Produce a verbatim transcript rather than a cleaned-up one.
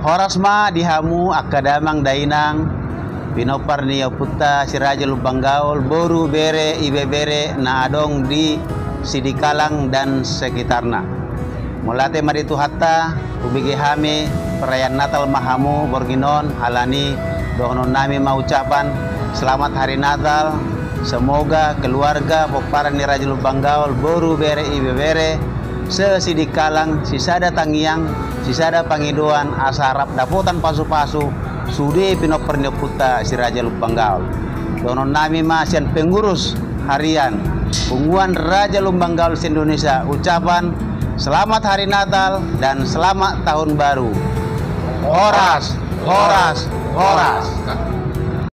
Horas ma di hamu angka damang dainang, pinompar ni ompunta si Raja Lumban Gaol, boru, bere, ibebere na adong di Sidikalang dan sekitarna. Mauliate ma di Tuhanta, hubege hami perayaan Natal ma hamu borngin on, alani dohonon nami ma ucapan selamat hari Natal. Semoga keluarga pomparan ni Raja Lumban Gaol, boru, bere, ibebere, se-Sidikalang, sisada tangiang, sisada pangidoan, asa rap dapotan pasu-pasu sude pinompar ni ompunta si Raja Lumban Gaol. Dohonon nami ma sian pengurus harian Punguan Raja Lumban Gaol se-Indonesia ucapan selamat hari Natal dan selamat tahun baru. Horas, horas, horas.